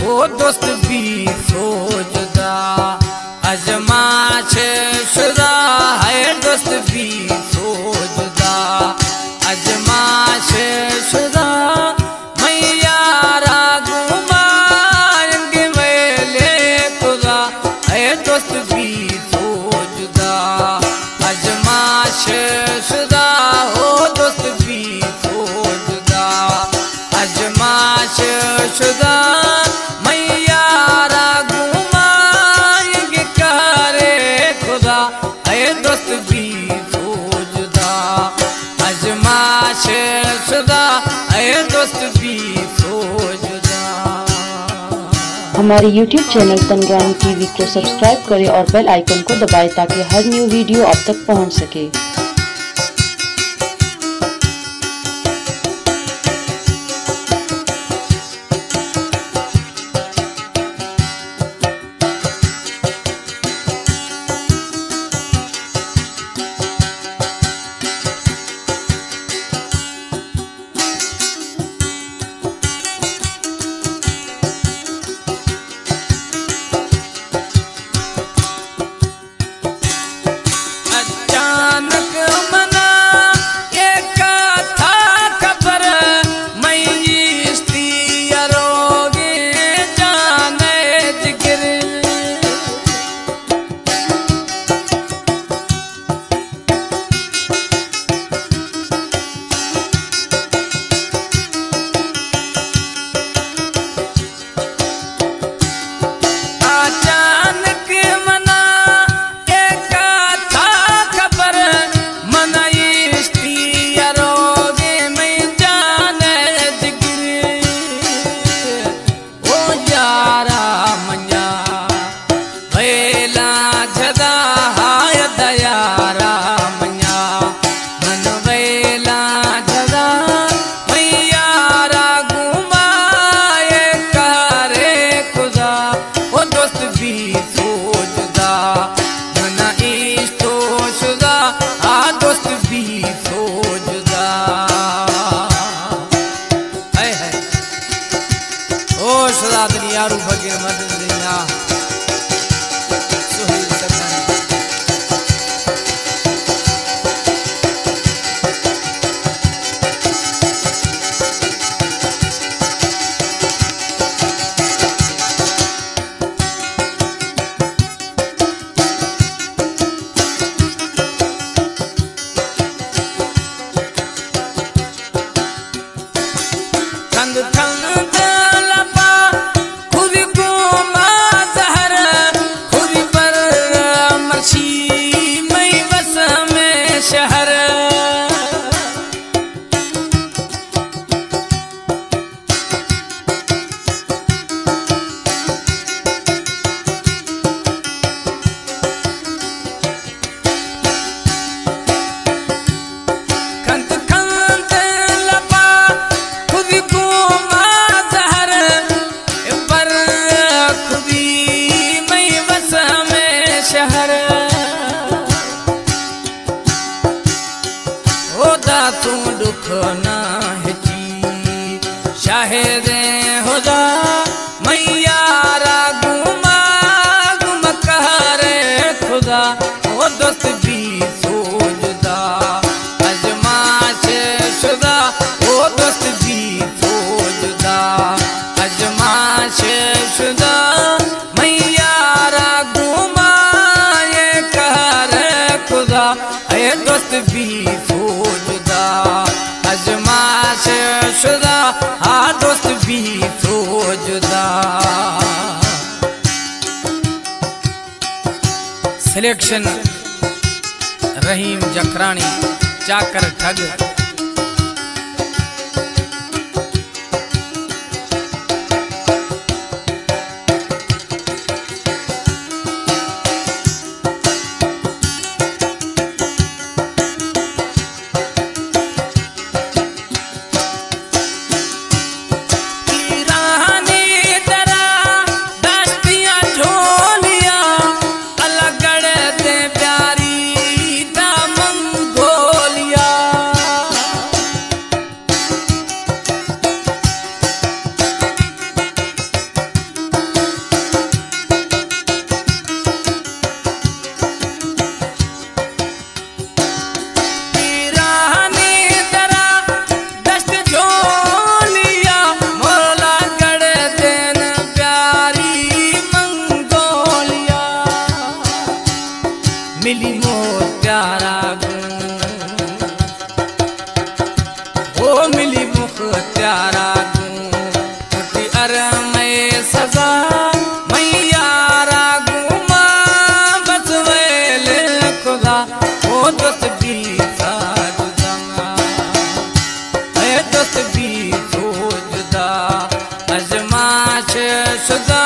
او دوست بی سوجدا، ازماش شدا، اے دوست بی سوجدا، ازماش شدا، من یارا گمان کہ ویلے خدا، اے دوست بی سوجدا، ازماش شدا، او دوست بی سوجدا، ازماش شدا، من یارا گمان کہ کارے خدا، اے دوست بی سوجدا، ازماش شدا، اے دوست بی سوجدا۔ ہمارے یوٹیوب چینل تنگرانی ٹی وی کو سبسکرائب کریں اور بیل آئیکن کو دبائیں تاکہ ہر نیو ویڈیو آپ تک پہنچ سکے۔ اچانک منا یک تھا خبر، مئی اشتی اروگے جانے جگر۔ اچانک منا یک تھا خبر، من اشتی اروگے مئی جان جگر۔ او یارا منیا ویلا جدا، ہائے دیارا منیا، من ویلا جدا، من یارا گمائے کارے خدا، او دوست بی سوجدا، من ایش تو شدا، آ دوست بی سوجدا۔ ہائے ہائے۔ او شدا دنیا رو فقیر مدد دینا۔ سہیل سکھانی۔ کند کند لبا خود گوما زہر، خود پر مرشی مئی وس میں شہر۔ کند کند لبا خود گوما زہر، پر خودی مئی وس میں شہر۔ او داتوں دکھ نہ ہچی شاہد خدا، مئی یارا گما گم کارے خدا، او دوست بی سوجدا، ازماش شدا، او دوست بی سوجدا، ازماش شدا، مئی یارا گمائے کارے خدا، اے دوست بی سوجدا، ازماش شدا، آ دوست بی سوجدا۔ سلیکشن رحیم جکرانی، چاکر ٹھگ۔ پیرانی درا داشتیاں جھولیاں، الگڑ دے پیاری دا منگولیا۔ مئے سزا، مئے یارا گوما بس ویل خدا، او دوست بی ساجدا، اے دوست بی سوجدا، ازماش شدا،